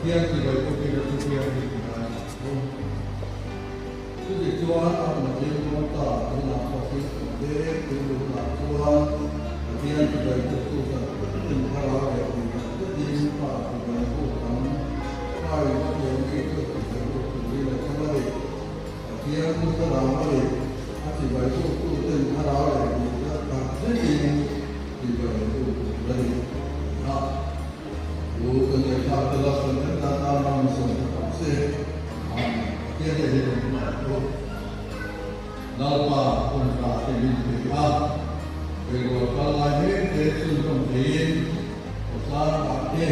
Pathian chibai pawhin a thufiam hi ti ngai a awm. Chuti chuan a awm zing dawn ta tunah pawh hi kan vek tun hunah chuan Pathian chibai pawhtu tak takin thlarau leh tih tak zetin Pa chibai buk ang. Pa in a thiam mi chu chibai buk turin a thlang a ni. Pathian chu thlarau a ni. A chibai buktu ten thlarau leh tih tak zetin chibai buk tur a ni. A. Pu kan ngaihthla tel a, kan kan tan tan a min sawm tha tak se. Amen. Pathian te hi kan hmai chu Lalpa hun tha te min pe a, Beihrual kal lai mek te chhunzawm theiin Khawtlang ah te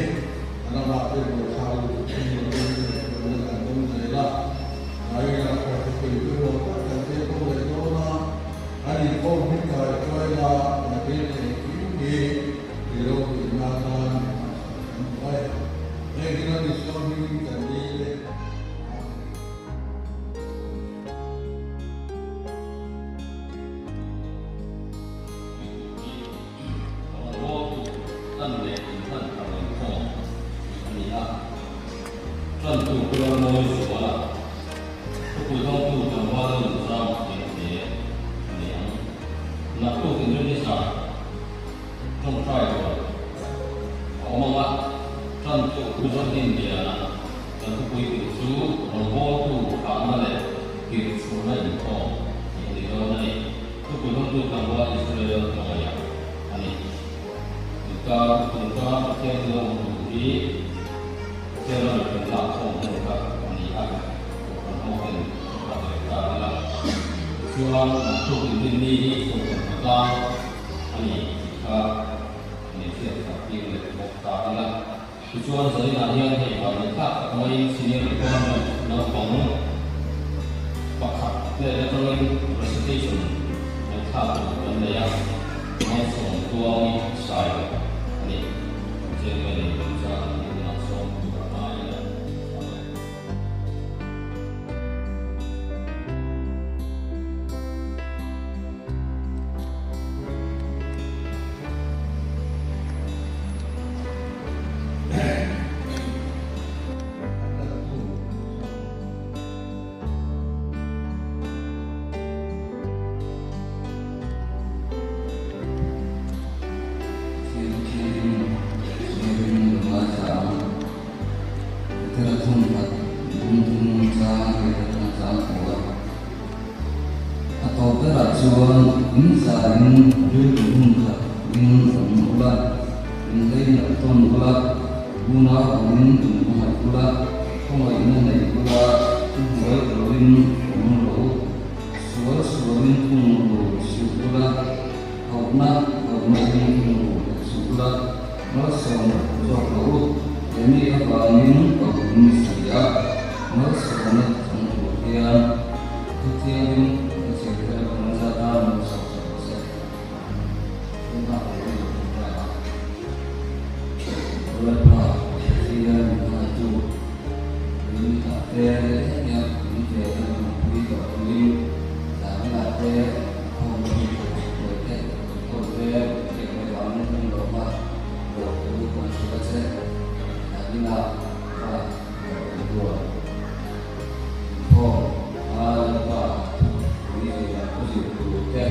a ramah te buaithlak lutuk thung lovin ngaihtuahna kan dawng zel a, Tlaiin a khaw thupui pawimawh tak kan tel ko leh dawn a, an inkhawm hming kai hruai la, Nakin engkim hi I ropuina atan min hmansak kan duh e. Heng hi ram Isua hmingin kan dil e. Amen. Rawngbawltu tan leh inhlan thar inkhawm tih a ni a, tantu Pu Lalmawi Zuala, thupui dawngtu tlangval Lalnunzam Engte a ni ang. Naktuk Indonesia. Tawngtai rual a awm ang a, tantu Pu Zawlhin Liana kan thupui tur chu rawngbawltu hahna leh tirhchhuahna inkhawm tih a ni dawn a ni. Thupui hmangtu tlangval Israel Mawia a ni. Tunkar tunkar Pathian lo awm tur hi Pathian ram mipui lak khawm hmun kha a ni a, Kohhran ho ten a leh ta ila. Tichuan, naktuk inrinni hi Kohhran khawtlang a ni tih kha min hriat chhuah tir leh bawk ta ila. Tichuan zaninah hian hei vang thlak tak maiin senior department naupang pakhat vel atangin recitation ngaihthlak tur kan nei a, malsawm tuangi sai loh a ni. Chairman in remchang a tih hunah sawm tur a ngai ila. Amen. Tawp berah chuan in zain rilru hmun khat in awm ula, in lei nat tawn ula, unau angin in hmangaih ula, khawngaihna nei ula, thuhnuai loin awm rawh u. Sual sualin thung ru suh ula, hauhna hauhna in thung ru hek suh ula, malsawm zawk rawh u. He mi avangin ka awm si a, malsawmna chang tur hian thu thiangin ka zirte lo kan zat a, malsawm sak rawh se. Tunah ka lo inhmu ta a, Lalpa Pathian min hmangaihtu, min thlah te leh hetiang min ve te lo nunpui tawh turin zahna te khawm thin kawi te ho te biak mai vangin kan lawm a, lawm thu kan hrilh a che. Zahina pa lawm kan duah. Inkhawm a Lalpa pui zir ang thu zir tur te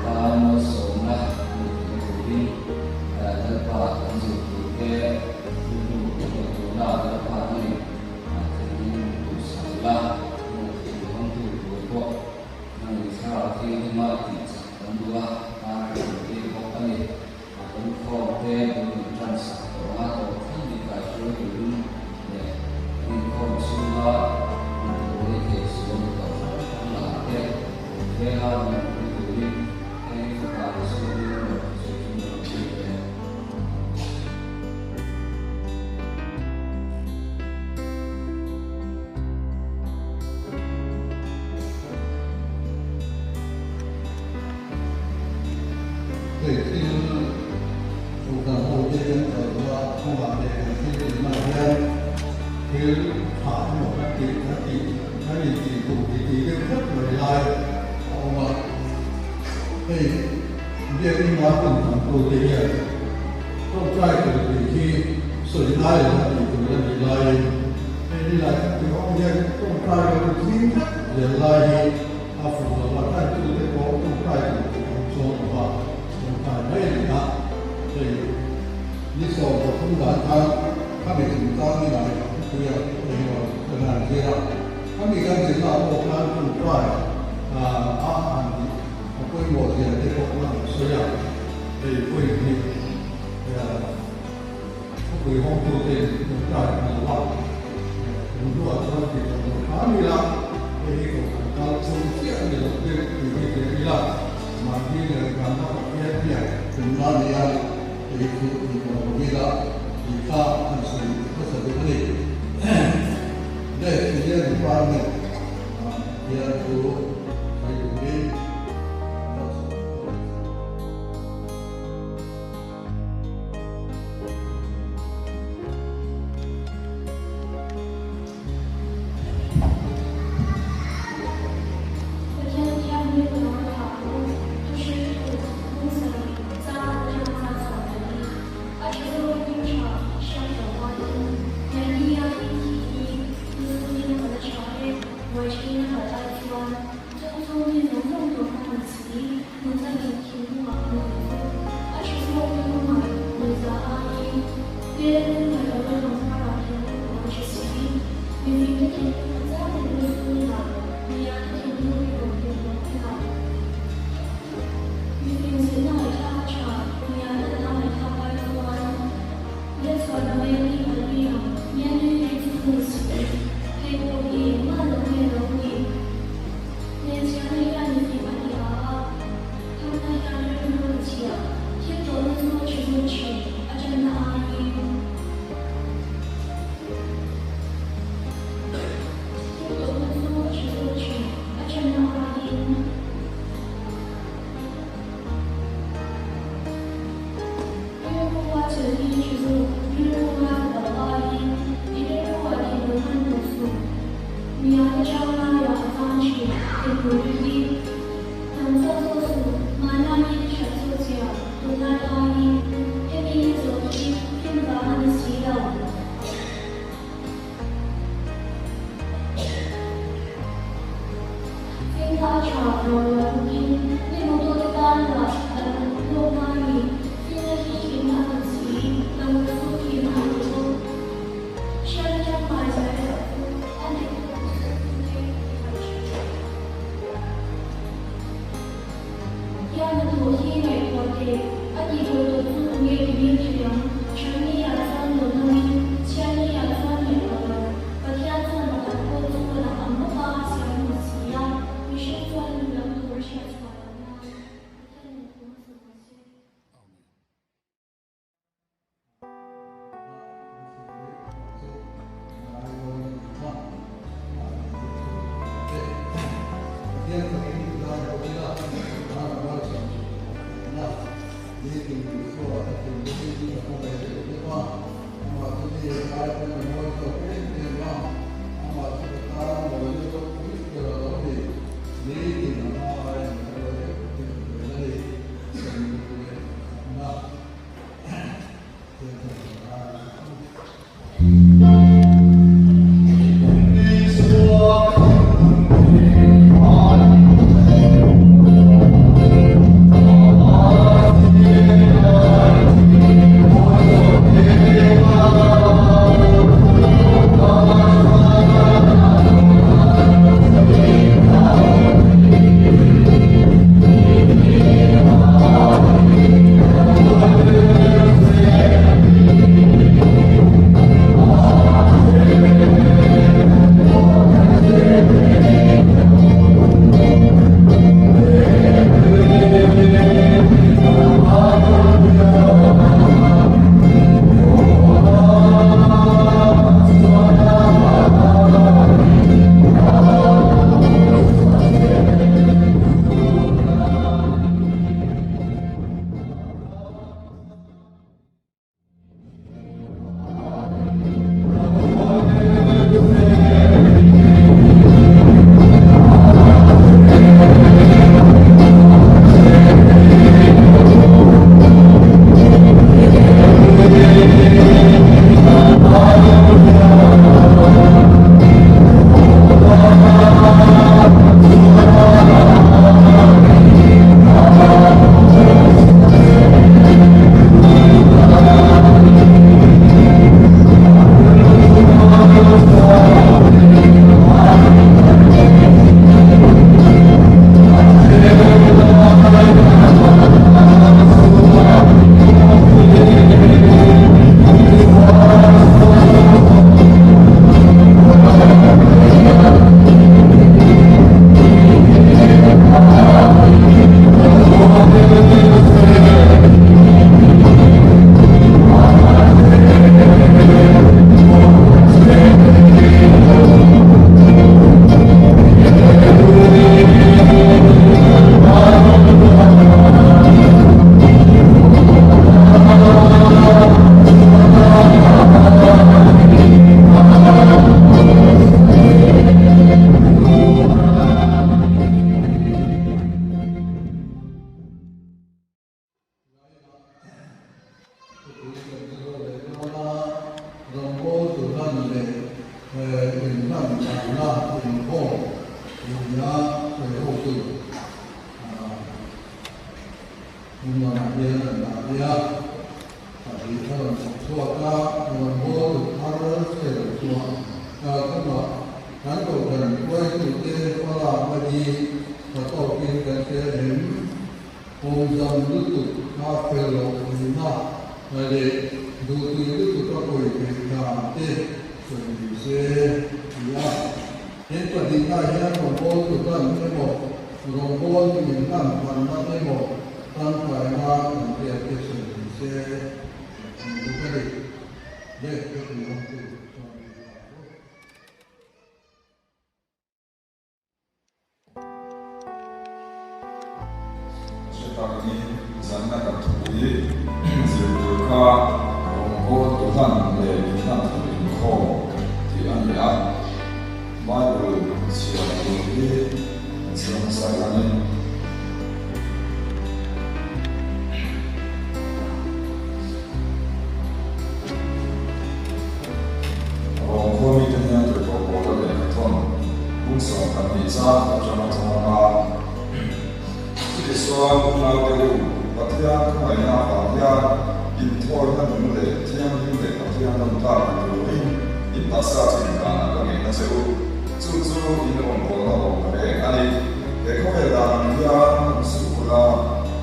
tan malsawmna ni theihna turin Lalpa kan zir tur te rilru ngaihtuahna Lalpa hmangin theihnghilh min duhsak la, hmangtu tur pawh hmangin thlarau thianghlima i tih chak kan duh a, tan kan dil bawk a ni. A inkhawm te bul min tan sak tawh a, tawp thleng hi kai hruai turin leh kan inkhawm chhunga min tibuai thei sual ni tawh hrang hrang lah te venga min pui turin heng fapa Isua hming rawn sawi chu min rawn pui ve. Hei thil kohhran ho te kan kalna kawngah leh kan thil tihnaah hian thil tha emaw kan tih kan tih kan intih duh ti tih deuh tlat mai lai a awm a. Hei biakinn lam inhmang tute hian tawngtai tur tih hi sawi ngai lo a tih tur a nih laiin hei nilai kan tih awm hian tawngtai lo zing tlat zel lai hi A fuh lo a, tantute pawh tawngtai tur tih an chuang lo va, tawngtai mai a ni a. Hei ni 13 dan khan khami chungchang ni lai thupui a engemaw kan han zir a, khami kan zirna ah pawh khan tawngtai a han tih a pawimawh zia te pawh kan han sawi a. Hei vawi hnih thupui hawngtute tawngtai an lo a. Tun hnuah chuan tih tawh lo hram ila, hei hi kohhran kal chung chiah a ni lo deuh tih hi hria ila, mahni ngaihdanna Pathian hian tumna a nei a, hei chu tih tawh lo ila tih kha an sawi hmasa duh a ni. Le Senior Department ah hian thu sawi turin malsawm a ni. Pathian thianghlim ka ngaithla u, thuhriltu hmung sarih chang atanga chang 14, a tha zawkin thil tha hriat lo aiin Nehemia hi thih hi nusungin a la tha e, buaithliin a kal ai chuan chung chu mi zawng zawng tur a ni si. Nungchangin thinlungah a nuam chu a tha zawkin lungngai nuihza aiin hmel lungngaih lohna lawmzarah thinlung a tha si. Mifingte thinlung a changin lusuna miate thinlung erawh hlimhlawm inah. Mifing zirna ngaihthlak a tha, miate dana ngaihthlak ai chuan Lalchhuana hmel hi a nui ang, mia nui ri chu thung si. Hei pawh hi engmah lo nge lo ni. Hmeichhiahna hian mifim a ti a a, thamna hian rilru a chhia, thil tawhna chu a tha zawk thin, a tanna aiin. Thil tawhna chu a tha zawk thin, a tanna aiin. Rilru a chhel hi tha zawk, rilru ngai lo aiin i rilru ah thinlung hman tawh suh. Miate chang laiah a chang thin, thinlung ri hi. Hnam zawk zawk suh, hmanlai hi i that zawk zia, tunlai aiin hemi hi zawh hi film vang a ni si lo. Finna a tha lo rual bawkin mi hmutute tan lah an hlawkna a ni. Finna hi hlimna a ni si, hnamna chu thihna a ni bawk. Hriatna hmai zai erawh chu a neitu chu finna in a ti harh thin. Teh, a tih tur tawh chu tunge ti ngil thei ang? Ṭhatni-ah chuan lo nawin, chhiatni-ah chuan ngaihtuah lo. Pathian chuan pakhat pawh chu a dang ang bawka a siam hmu si a, mihring chuan hmu lam tur a hriat chhuah loh nan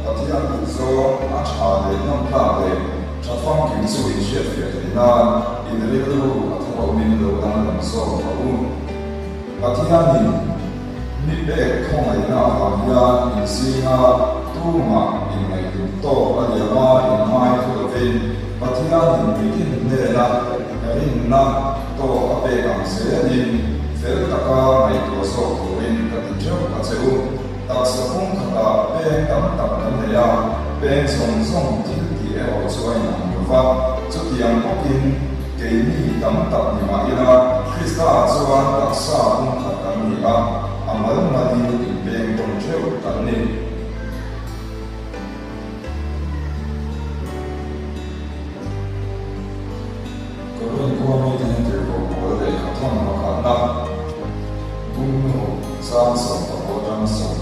Pathian in thu hmasa rawh se. chu in hriatfiah theih nan in rilru a thar awmin lo danglam zawk rawh u. Pathianin mi pek khawngaihna avang hian in zinga tumah inngaihtum tawk a liama in ngai thu lovin Pathianin mitin hnena rinna tawk a pek ang zelin fel taka ngaihtuah zawk turin ka ti theuh a che u. Taksa pum khatah peng tam tak kan nei a, peng zawng zawng thil tih erawh chu a inang lo va. Chutiang bawkin keini tam tak ni mah ila, Krista-ah chuan taksa pum khat kan ni a, a mal malin inpeng tawn theuh kan ni. Korin khua mite hi tirhkoh pawl lehkha thawn pakhatna bungnu chang 14 atanga 12,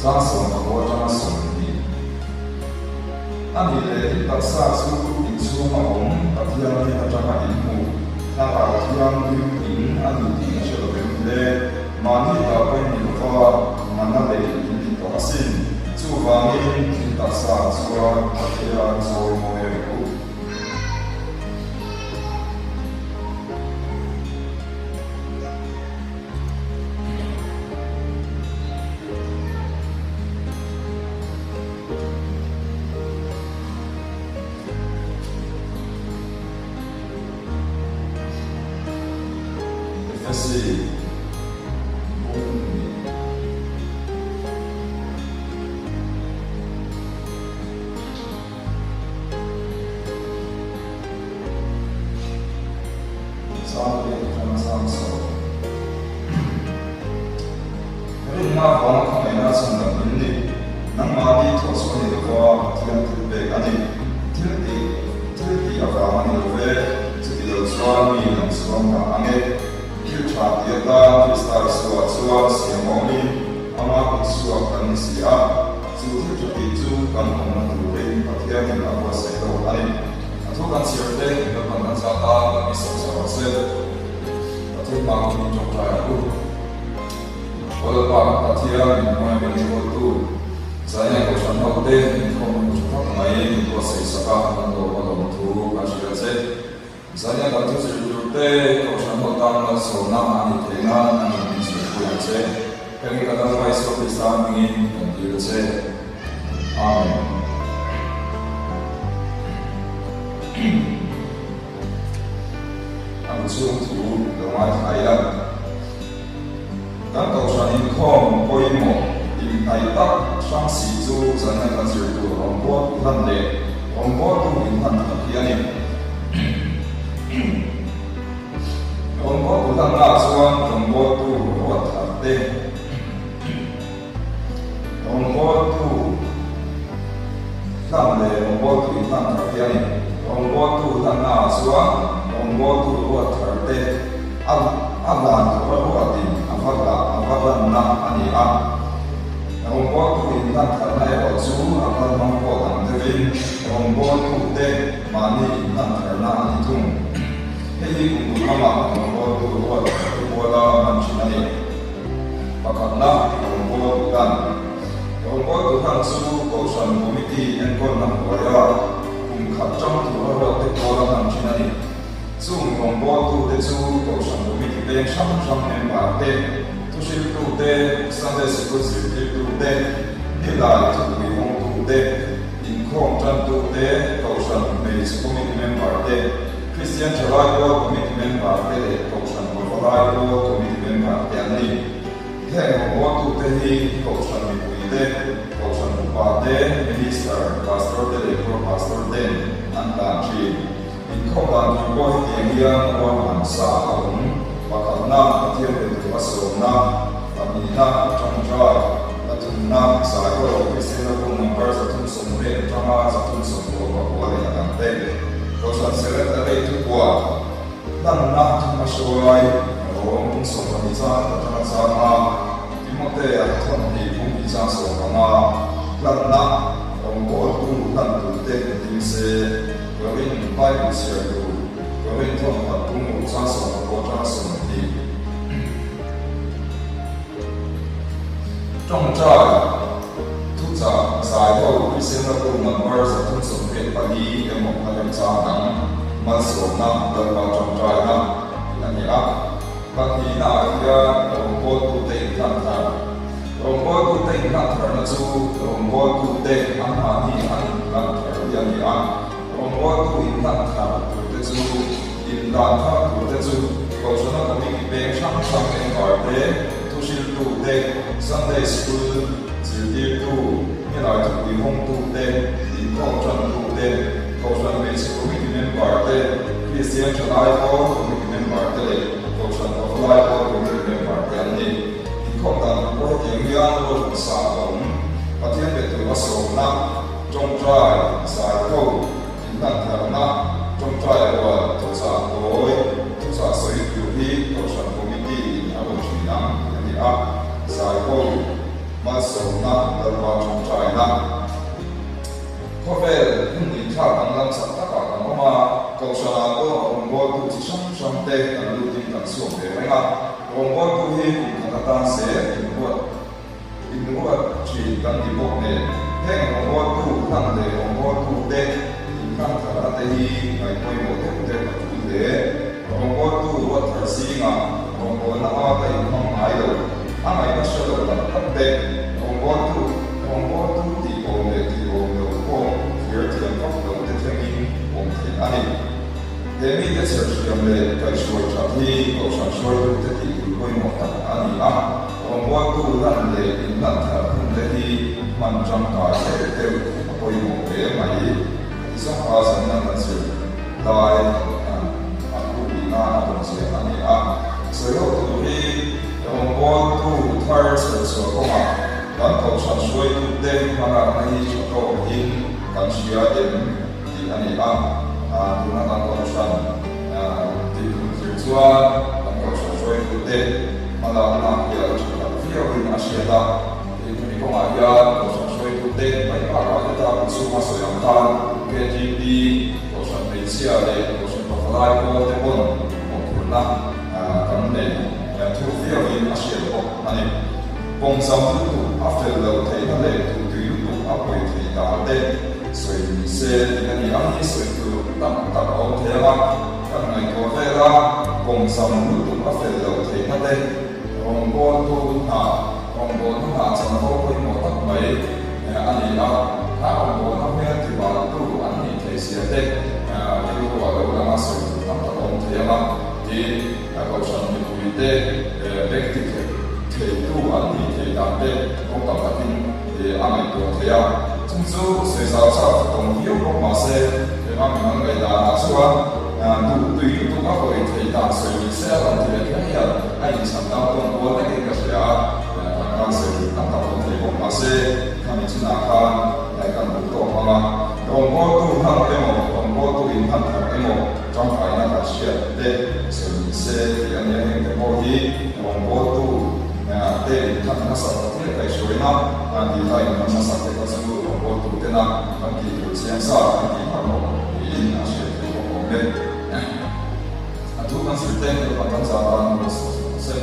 chang 16 atanga 20 a nih leh in taksa chu inchhunga awm Pathian hnen atanga inhmuh Thlarau Thianghlim in a ni tih hre lo em hle. Mahni hla pawhin ni lova mana lei in ti tawh asin. Chuvangin in taksa chuan Pathian chawi mawi rawh u. Efesi bung hnih. Chang leh atanga chang sawm. Rinna vanga khawngaihna chhan dam in ni. Nangmahni thawh chu a ni lova, Pathian thil pek a ni. Thil tih, thil tih avang a ni lo ve, chuti lo chuan mi dang chuang dah ang e. Thil tha ti atan Krista Isua chuan siam awmin ama kut chhuak kan ni si a, chu thil tha tih chu kan awmna turin Pathianin a buatsaih lo a ni. A thu kan chhiar te, Lalpan kan zah tan kan mi sawm sak rawh se. Pathian hmang min tawngtai ang u. Aw Lalpa kan Pathian, min hmangaih min enkawl tu, Zaina Kohhran ho te inkhawm hun tha tak mai min buatsaih sak a, kan lawm a lawm thu kan hria che. Zaina kan thu zir tur te Kohhran ho tan malsawmna a nih theih nan a nih min zirpui ang che. Heng hi kan Lalpa Isua Krista hmingin kan dil a che. Amen. A bu chhung thu lo ngaithla ila. Kan kohhran inkhawm pawimawh inhnaih tak hrang si chu zanna kan zir tur rawngbawltu hlan leh rawngbawltu inhlan khat hi a ni. Rawngbawltu hlannaah chuan rawngbawltu ruat thar te, rawngbawltu hlan leh rawngbawltu inhlan thar hi a ni. Rawngbawltu hlannaah chuan rawngbawltu ruat thar te a a hlan tura ruatin a va hlah a va hlanna a ni a. Rawngbawltu inhlan tharna erawh chu a kalhmang pawh dang deuhin rawngbawltute mahni inhlan tharna a ni thung. Hei hi kum kum lamah rawngbawltu ruat thar te puala hman thin a ni. Pakhatna, rawngbawltu hlan. Rawngbawltu hlan chu Kohhran Committee enkawlna hnuaia kum khat tang tura ruatte puala hman thin a ni. Chung rawngbawltute chu Kohhran Committee peng hrang hrang member te, thuhriltute, Sunday Sikul zirtirtute, nilai thupui hawngtute, inkhawm tantute, Kohhran Hmeichhe Committee member te, Kristian Thalai Pawl Committee member te leh Kohhran Pavalai Pawl Committee member te an ni. Heng rawngbawltute hi Kohhran mipuite, Kohhran upa te, Minister, Pastor te leh Pro Pastor ten an hlan thin. Inkhawm dan tur pawh hetiang hian ruahman sa a awm. Pakhatna, Pathian be tur a sawmna, pahnihna, tawngtai, pathumna, zai erawh Kristianna bung number 330 atanga 360 leh a dang te. Kohhran Secretary thupua hlanna thuma hruai rawng bung 12 chang atanga changa Timothea thawmhnih bung hnih chang 15 hlanna rawngbawltu hlan turte ding se. Korin Bible chhiar tur, Korin thawmkhat bung ruk chang 16 atanga 20. Tawngtai, Thuchah. Thuchah, Zaiho, Kristian Hlatu number 384 emaw a remchang dang malsawmna, Lalpa tawngtaina tih a ni a. Pahnihnaah hian rawngbawltute inhlan thar. Rawngbawltute inhlan tharna chu rawngbawltute anmahni an inhlan thar hi a ni a. Rawngbawltu inhlan thar turte chu inhlan thar turte chu Kohhrana Committee peng hrang hrang member te, thuhriltu te, Sunday School zirtirtu, helai thupui hawngtu te, inkhawm tantu te, Kohhran Hmeichhe Committee member te, Kristian Thalai Pawl Committee member te leh Kohhran Pavalai Pawl Committee member te an ni. Inkhawm dan tur pawh hetiang hian ruahman sa a awm. Pathian be tura sawmna, tawngtai, zaiho, inhlantharna, tawngtai rual, thuchah tawi, thuchah sawi tur hi Kohhran Committee in a rawn thin ang tih a ni a. Zaiho, malsawmna, Lalpa tawngtaina. Khawvel hun inthlak danglam chak takah kan awm a, Kohhranah pawh rawngbawltu chi hrang hrang te kan lutin kan chhuak ve reng a, rawngbawltu hi kum khat atan zel inruat inruat thin kan ni bawk nen, heng rawngbawltu hlan leh rawngbawltu te inhlan tharna te hi ngaihpawimawh deuh deuh a tul hle. Rawngbawltu ruat thar zingah rawngbawlna ata inhmang ngai lo, a ngaihna hre lo tak tak te, rawngbawltu, rawngbawltu tih awm leh tih awm lo pawh thlir thiam vak lo te thlengin awm theih a ni. He mite chher hriam leh kaihhruai that hi kohhran hruaitute tih tur pawimawh tak a ni a, rawngbawltu lan leh inhlan thar hun te hi hman tangkai deuh deuh a pawimawh hle mai. Heti zawng kha zanna kan zir lai a khupui nan a rawn ziah a ni a. Sawi ho tur hi rawngbawltu thar chherchhuah kawngah kan kohhran hruaitute hmalakna hi tha tawkin kan hria em tih a ni a. Tuna kan kohhran tihhmun zir chuan kan kohhran hruaitute hmalakna hi a la tha tak viauin a hriat a. Tin, hemi kawngah hian Kohhran hruaitute mai bakah heta kan chhunga sawi ang khan KTP, Kohhran Hmeichhia leh Kohhran Pavalai pawl te pawn mawhphurhna kan nei thu viauin a hriat bawk a ni. Pawmzam lutuk a fel loh theihna leh duhtui lutuk a pawi theih dan te sawi ni se tih a ni a hi sawi tur tam tak a awm thei ang a, kan ngaihtuah vel a, pawmzam lutuk a fel loh theihna te rawngbawltu hna Rawngbawlna hna chanvo pawimawh tak mai a ni a, a rawngbawlna hmel tibaltu an nih theih zia te rilru a lo lang a, sawi tur tam tak a awm thei ang a, tin, kohhran mipui te beng ti theitu an nih theih dan te kawng tam takin a ngaihtuah thei a. Chung chu sawi zau chak a tawng viau bawk mah se, heng a mimal ngaihdanah chuan duh tui lutuk a hawi theih dan sawi ni se a rawn ti leh kher hian a inchhan dang tawn kual vekin ka hria a, kan khan sawi tur tam tak awm thei bawk mah se, khami chinah khan kan duh tawk ang a, rawngbawltu hlan emaw, rawngbawltu inhlan thar emaw tangkaina kan hriat te sawi ni se tih a nia, hengte pawh hi rawngbawltu te inhlan hmasak thil kaihhruaina tih lai inhlan hmasak te kha chu rawngbawltu tena kan tih tur chiang sa kan tih phah bawk niin a hriat theih bawk awm e. A thu kan zir te erawh kan zah tan a rawn sawi zawk se.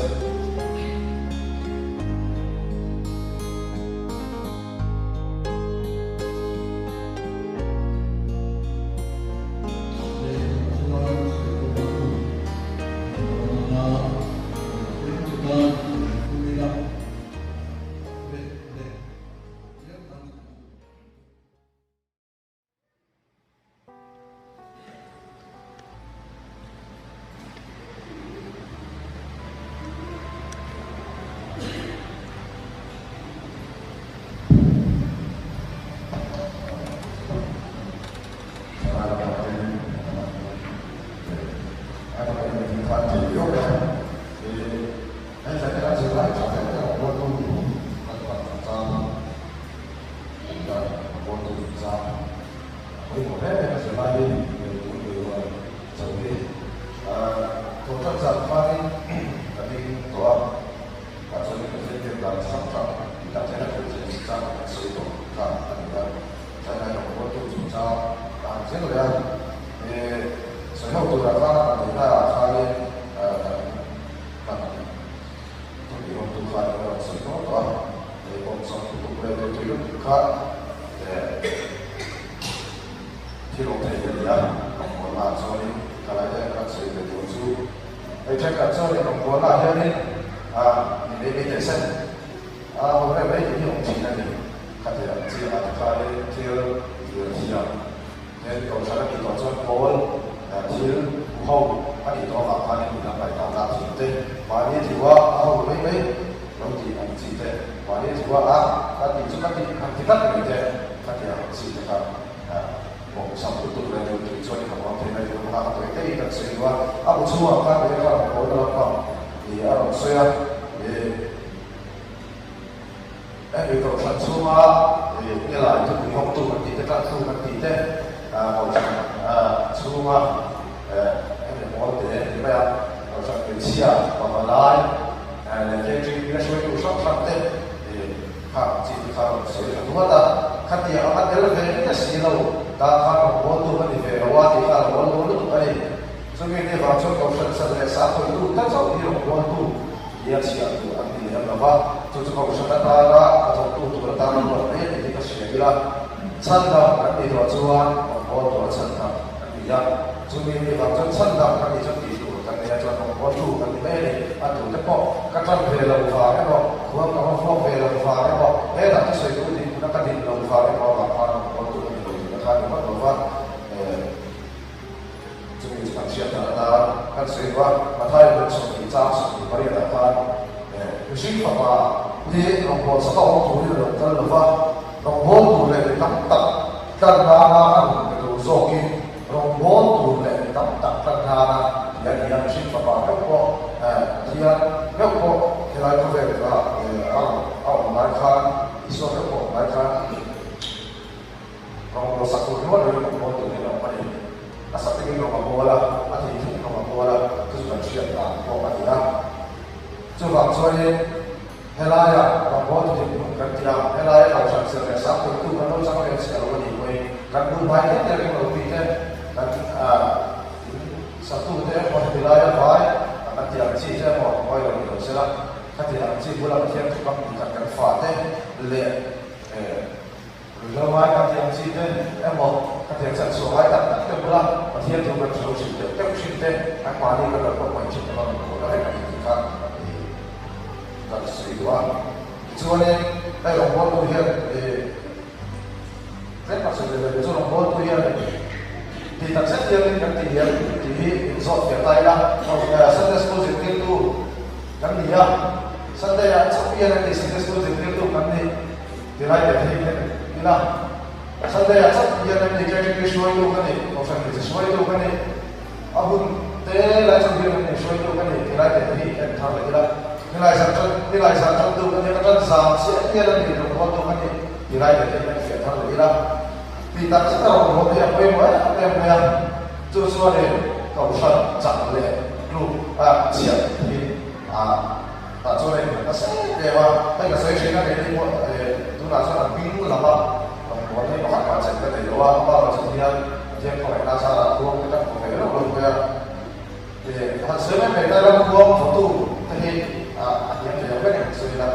kha thil awm thei a ni a, rawngbawlnaah chuanin ka lai hian kan sawi ve tur chu hei thenkhat chuanin rawngbawlnaah hianin ni mai mai teh se a ho reuh mai tih hi awm thin a ni. Khatiang ang chi ah te khanin thil dil thiam ten kohhran a nih tawh chuan pawl thil hu ho a nih tawh avang khanin midang ngaihdan lah thin te mahni thua a ho mai mai lo tih ang chi te mahni thua a ka tih chu ka tih han ti tlat mai te khatiang ang chi te kha pawmsam lutuk leh deuh tih chuan ka huam thei mai tur a ka tawi tei kan sawi duh a a bu chhungah khan lehkha rawn pawl na lampang ih a rawn sawi a ih. Hemi kohhran chhunga ngelai thupui hawktu kan tih te, tlantu kan tih te, kohhran chhunga hemi pawl te ni mai a, kohhran hmeichhia, pavalai leh catering a hruaitu hrang hrang te kha ang chi te kha rawn sawi tha duat a. Khatiang anga tel ve nge si lo, tan khan rawn bawltu ka ni ve lo a tih kha a lo awl dawn lutuk a ni. Chumi ni vang chuan kohhran chan leh sa khawihtu ta chauh hi rawn bawltu Nia chhiah tur an ni lem lo va, chu chu kohhran atana a thawktu tur atana ruat mai a ni hi ka hria ila, chhan dang kan nih tawh chuan rawngbâwl tur a chhan dang kan ni a, chumi ni vang chuan chhan dang kan nih chuan tih tur kan nei a, chuan rawngbâwltu kan ni mai a ni, a tute pawh ka ṭan ve lo vang emaw, khuang ka va vuak ve lo vang emaw, hetah thusawitu dinhmuna ka din lo vang emaw avang khan rawngbâwltu ka ni lo tih kha a ni ngawt lo va. Chumi chu kan hriat dan atan kan sawi duh a, Matthai bawk 20 chang 28 ah khan mihring fapa hi rawngbâwl saka awm turin a lo kal lo va, rawngbâwl tur leh mi tam tak tlan nana a rawn pe tur zawkin rawngbâwl tur leh mi tam tak tlan nana ti a ni a, mihring fapa meuh pawh Pathian meuh pawh helai khawvel kha a rawn a awm lai khan Isua meuh pawh a awm lai khan Rawngbâwl sak tur ringawt ringawt rawngbâwl tur hi a awm a ni. A sak takin rawng a bâwl a, a thei thung rawng a bâwl a, chu chu kan hriat dan pawh a ni a. Chuvang chuanin helaia rawngbâwl tu dinhmun kan ti a, helaia kohhran serh leh sang khawihtu kan lo chang ve chiah lo a nih pawhin kan bul hmai te te ring lo tih te, kan in satute emaw heti laia vai a kan tih ang chi te emaw hawi lo ni lo sela, khati ang chi bula Pathian thu kam tih khat kan fate leh Rihlo ngai kan tih ang chi te emaw ka tiang chan chhuah ngai tak tak te bula Pathian thu kan hrilh thin deuh deuh thin te an mahni kan lo pawh mai thin emaw rawn kawh la vek a ni tih kha kan sawi duh a. Tichuanin hei rawngbawltu hian tlem kan sawi ve ve chu rawngbawltu hian tih tak zet hianin kan ti hian tih hi inzawt fiah ta ila Sunday School zirtirtu kan ni a, Sunday ah chauh hian an ni Sunday School zirtirtu kan ni. Tilai te thei kher ila Sunday ah chauh hian em ni KTP hruaitu ka ni, Kohhran hmeichhe hruaitu ka ni, a hun te lai chauh hian em ni hruaitu ka ni tilai te hi en thar leh ila Nilai zan tan nilai zan tantu ka ni, ka tan zan chiah hian em ni rawngbawltu ka ni tilai te hi en fiah thar leh ila tih tak zet a rawngbawltu hi a pawimawh em em mai a, chu chuanin Kohhran chak leh tluk a chhiat hi a. Tah chuan a innghat nasa em em a, hei ka sawi thin a keini pawh tunah chuan a hming lama rawngbâwl hi pakhat mah chen ka nei lo a, a pa lah chuan hian Pathian khawngaihna zarah khuang te kan hmu ve reuh lo mai a, han sawi mai mai ta ila khuang vawtu te hi a hniam thei ang vek ang sawi ila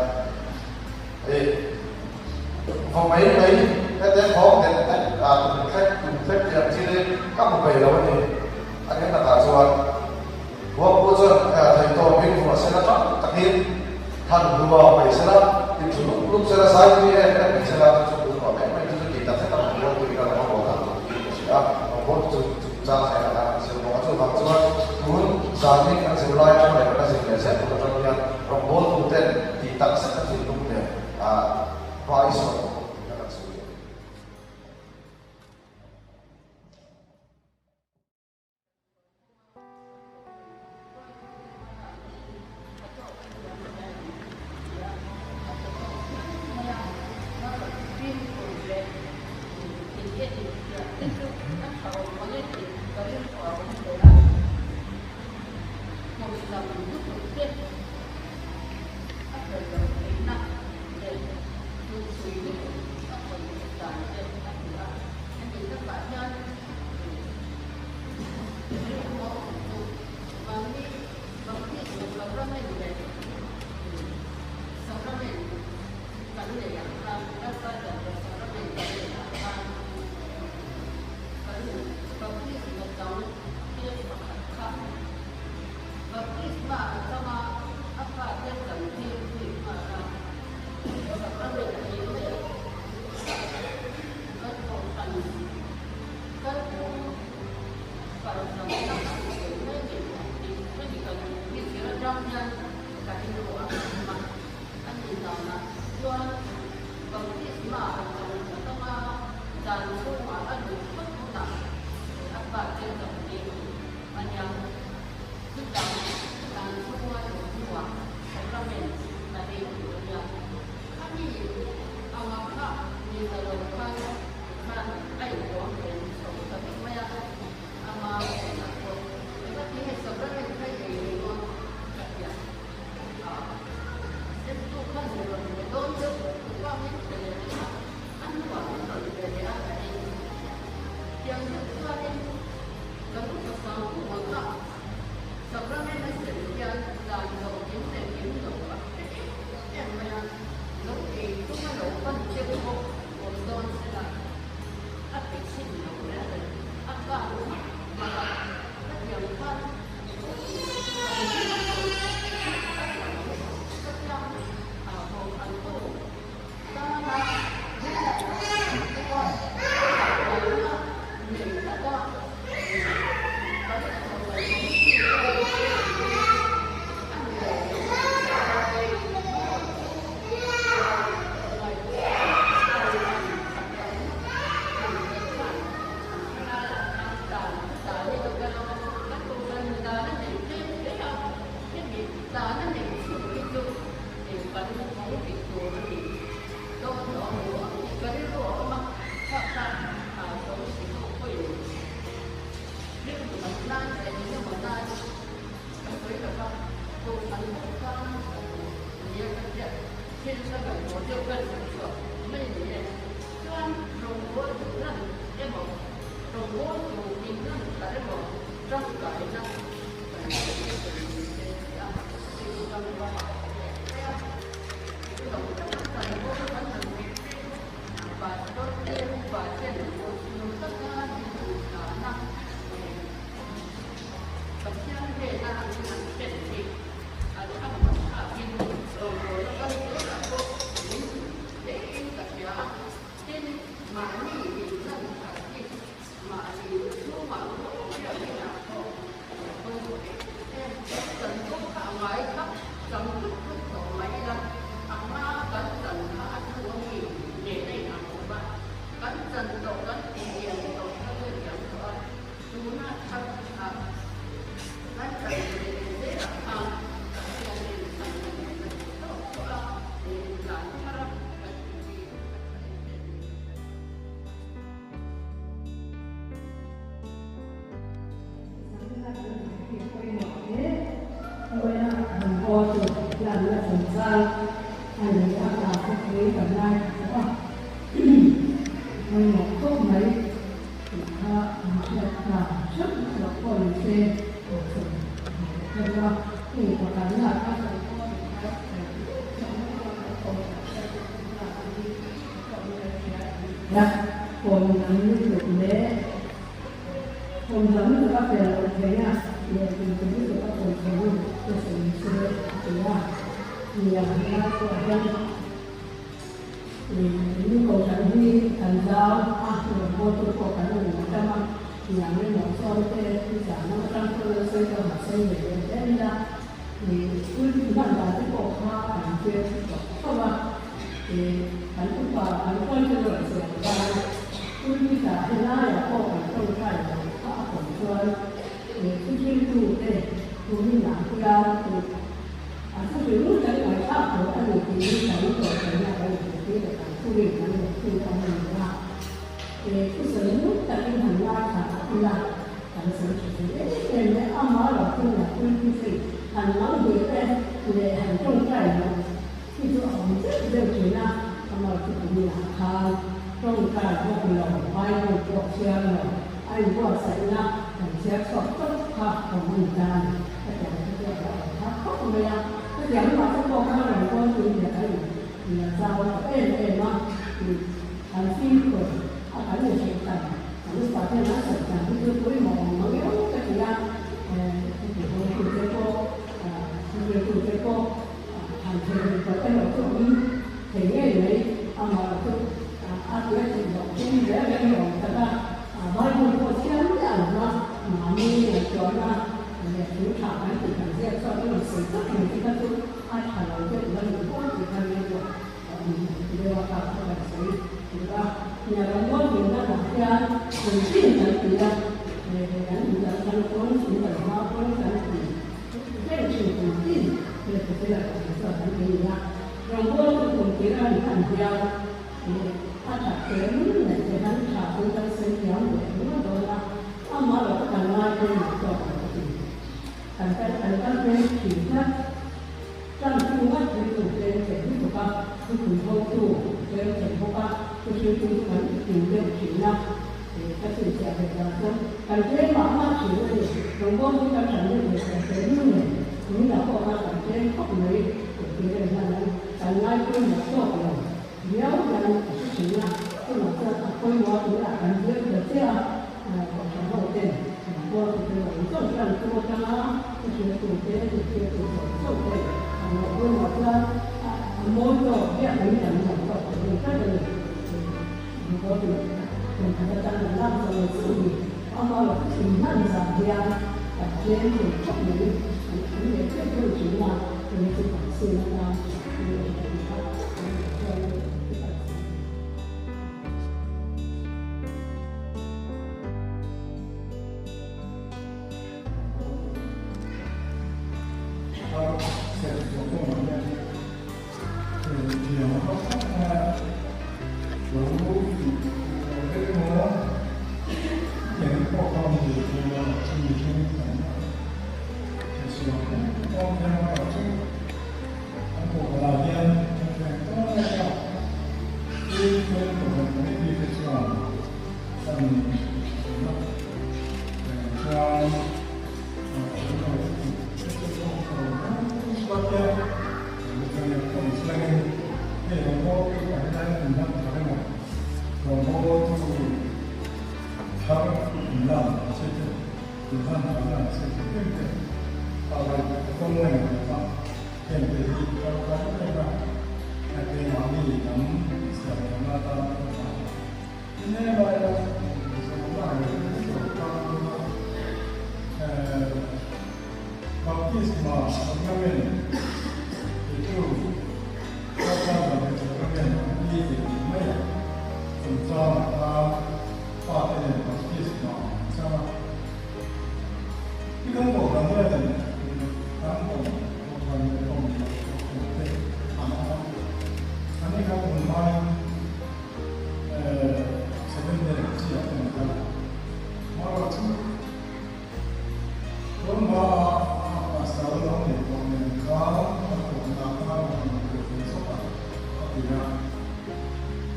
vaw mai mai hete khawng den den tum thlek tum thlek tih ang chi te ka hmu peih lo a ni, a eng takah chuan. Huangpu chuan theihtawp in vuah sela tang takin than hlua mai sela, in thu lup lup sela, zaipui em em mai sela, chu chu tun nuam em em chu chu tih tak zet a rawn bawl tuin a lo haw dan tur hi ka hria a, rawn bawl tu chu chungchang a en ang a, an zir bawk a, chuvang chuan tun zanin kan zirlai atang leh kan la zir leh zel tur atang hian rawn bawl tu ten tih tak zet a thinlung nen hma i sawn bawk tih kha kan sawi duh a ni. Thil ka ngaihmawh deuh ka sawi chhuak mai ni e. Chuan rawngbâwl lan emaw, rawngbâwl tur in lan thar emaw tangkaina kan hriat te sawi ni se ti a, thil tangkai a leh mai a. Lo taka chanvo kan han neih phei chu Pastor te upa ten uluk taka min duhsahna leh Pathian hnena min han thlen hi a thlamuan thlakin rawngbawlna kal zelah pawh min hlein ka hria a. Tin, mahni inhlan khat hi mahni lu chhungah pawh biakinah pawh a pawimawh em em. Chanvo kha a ngai kha chang tlut tlut tawh mai ila, a hma kan chan kha a hnu a mi nen a inang lo va, kan chan tawh kan tihliam tawh kha chu a liam tawh a, tuna thar kha kan chan ve leh zelah khan Pathianin a inhmeh na duh tawk tawh a, intlan thar a kan inti a tha em em ni ka hre. Thawmhnaw lutuk a fel loh theih a, leh tuitu lutuk a pawi thei u te sawi se a ti a. Nia, helai pawh hian nu kohhran hi kan zau a, rawngbawltu pawh kan rawn la tam a, niang emaw sawn te zan lam atang pawh lo sawi tawh mah sawi ve leh zel ila, school hman dan te pawh kha kan zir tawh khawp a, kan upa kan kawlte rawn sawi ang khan pulpit ah helaiah pawh kan tawngtai lo kha a awm chuan thuhriltu te tumin ah hian a thuhrilru kan ngaihthlak tur a ni tiin kan tawhtaina kan inzirtir leh kan thurin kan lo thin a ni a. Thusawi ngun takin han ngaithla ila kan sawi tha thei em em mai a, amah lo thilna pulpit hi han manghilh te leh han tawngtai loh hi chu a awm zeuh zeuh thin a, amah chu tuminah khan tawngtai bawk lo, Bible pawh chhiar lo, a inbuatsaihna kan chhiar chhuak tawp kha awm a ni ta a ni. Hetiang chu chu a lo awm thar khawp mai a, hetiang lamah te pawh khan rawn kawl tui leh kan inla zau ta em em a. An fimkhur a kan inhrilh tan, kan upa ten an sawi tan hi chu pawimawh awm mang emaw ka ti a, hetiang te pawh thuhriltute pawh han theihnghilh tawh erawh chu awm thei ngei mai, amaherawh chu a tia theih loh tum reng reng hi awm tak a, Bible pawh chhiar miah lo va, mahni ngaihtuahna leh thu tha kan tih kan ziak chuan a rawn sawi tak mai te kha chu a tha lo deuh la ni pawh tih kha rilruah a awm deuh a, kha kha kan sawi duh a. Nia rambual dinna ah hian kum tin kan ti a, kan inkalh kan pawn, inkalh hma pawn kan ti. Reng thin kum tin he khawvela kan chuan kan ei ni a, rawngbâwl chu kum tir a ni hman hian a that tehlul nen te hian tha chu kan sawi thiam leh ringawt dawn a, amah lo ka kan ngai pawimawh tawk ang ka ti. Kan kal kan kal peng thin tlat. Ṭantu ngat rilru tlem thei lutuk a, thupui hotu tlem thei bawk a, thuhriltu chu kan ipin deuh thin a, ka chhinchhiah ve dan chuan kan tlem mah mah thin a ni. Rawngbâwl hi kan ṭan deuh ve tawh tehlul nen, tunah pawh khan kan tlem khawp mai tih reng hian an kan ngai pawimawh tawk lo viau hian ka hre thin a, tunah chuan a pawimawh a tunah kan zir ta chiah a, kohhran ho ten rawngbâwl chu te zawng zawng ṭantu aṭanga thuhriltu te, zirtirtu zawng zawng ten an ngaih pawimawh chuan a mawi tawk biak in kan nuam tawk tur a ni tlat a ni. Rawngbâwl chu kum khat atang kan lak zawng lo chu ni. Amaherawhchu thing hman zan hian kan tlem thei khawp mai, kan awm leh deuh deuh thin a, hei chu kan sin atan thil a ni a, kan lo chuan a ni tih kan sawi thei. Hei rawngbawltu a helai a inhlan thar emaw rawngbawltu thar inlan ang chi te, inhlan tharna ang chi te em te a raih kawng a inhlan a, heng te hi kal kai em a, keimahni lam insiam tharna atan a tha. Inelai a zawhna leh sawrkar Baptisma sacrament titu Lalpa Zahmeh Sacrament ni tih ni mai a, chungchangah khan fate nen baptisma an chang a. I kan kohhran hianin kan awm kohhran leh awm loh kohhran te an awm a, ani kha tunhmain Seven day chiah a ni kha. Marawh chu tunhma a pasal lo nei tawh nen khan a thawhna kha a rawn ve ve zawk a, a ti a.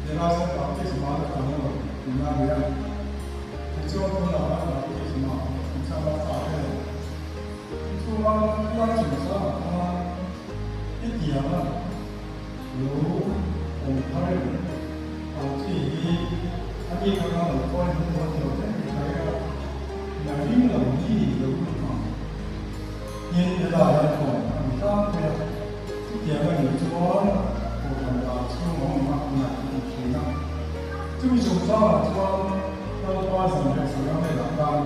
Helai chuan baptisma la tam lo tihna a ni a. Tichuan tunah khan baptisma an chang a fa te chuan helai chungchangah khan hetiang a Lo awm thar em? Ang chi hi a ni kha kha lo kawi hmu dawn lo hle mai thar a, na ring lo mi lo lut ang tin helai hian awm a ni tlangpui a, chutiang a nih chuan kohhran dan chhung a awm a ngaih a ni thin a. Chumi chungchangah chuan Lalpa zanriah sawi velah khan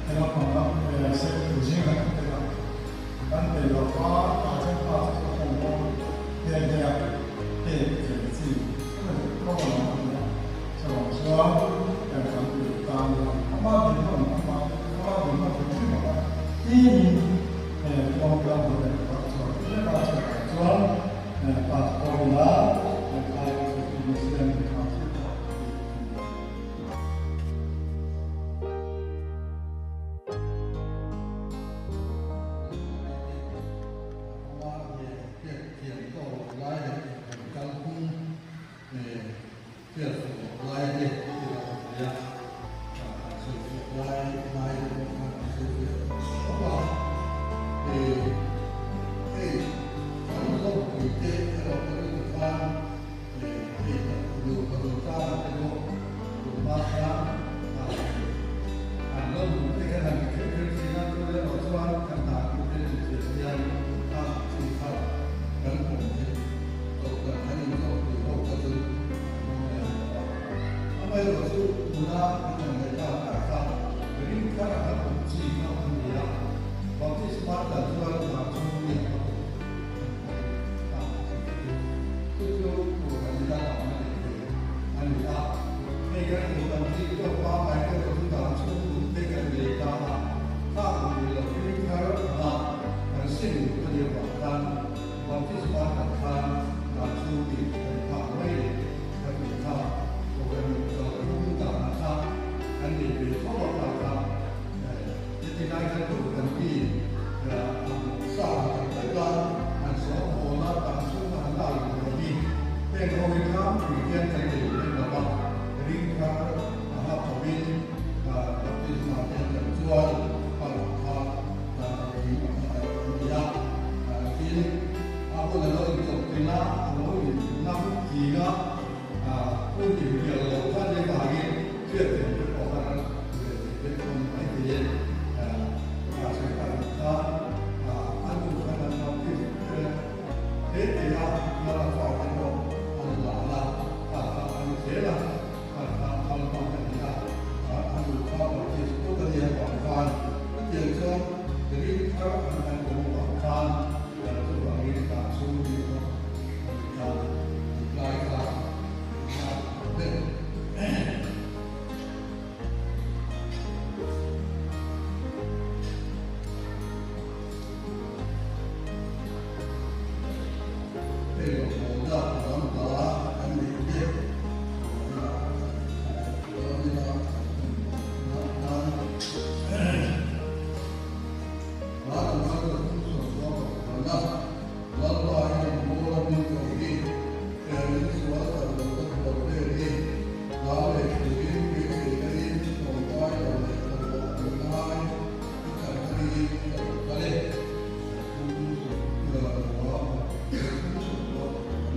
Helam panga se zing an tel a, kan tel lo a, a then pa chu a hawng bawk nghe nghe a, pek ve chi ka rawn a ni a, chuvang chuan kan kan tel ta a ni a, ama dinhmun ama ama dinhmun hrim hrim ang a, tlemin tluang tlang lo leh vak chuan tlem a chuvang chuan pastor ila kan khai Muslim kha thil pawh tih a ni.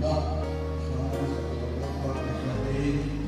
a, 31 kha kan hre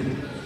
nia.